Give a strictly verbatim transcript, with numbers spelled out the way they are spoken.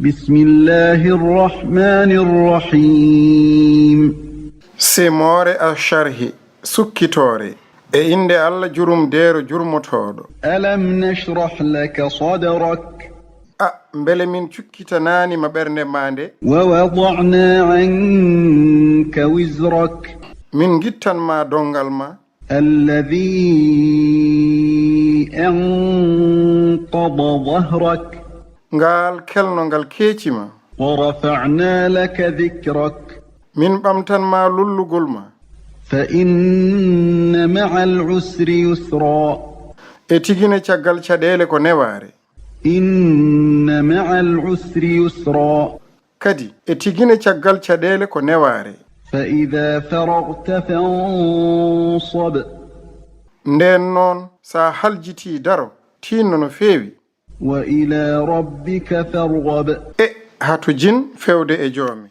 بسم الله الرحمن الرحيم. Simoore Asharhi, sukkitoore. E innde Allah jurumdeero jurmotooɗo. ألم نشرح لك صدرك A, mbele min cukkitanaani ma ɓernde maa nde? ووضعنا عنك وزرك Min ngittan ma donngal ma? الذي أنقض ظهرك Ngal kelno ngal keeci ma. ورفعنا لك ذكرك Min ɓamtan ma lullugol ma. فإن مع العسر يسرا E tigine caggal caɗeele ko newaare. إن مع العسر يسرا Kadi, e tigine caggal caɗeele ko newaare. فإذا فرغت فانصب Ndeen noon, so a haljitii daro, tiinno no feewi. وإلى ربك فارغب E, hato jin fewde e joomi.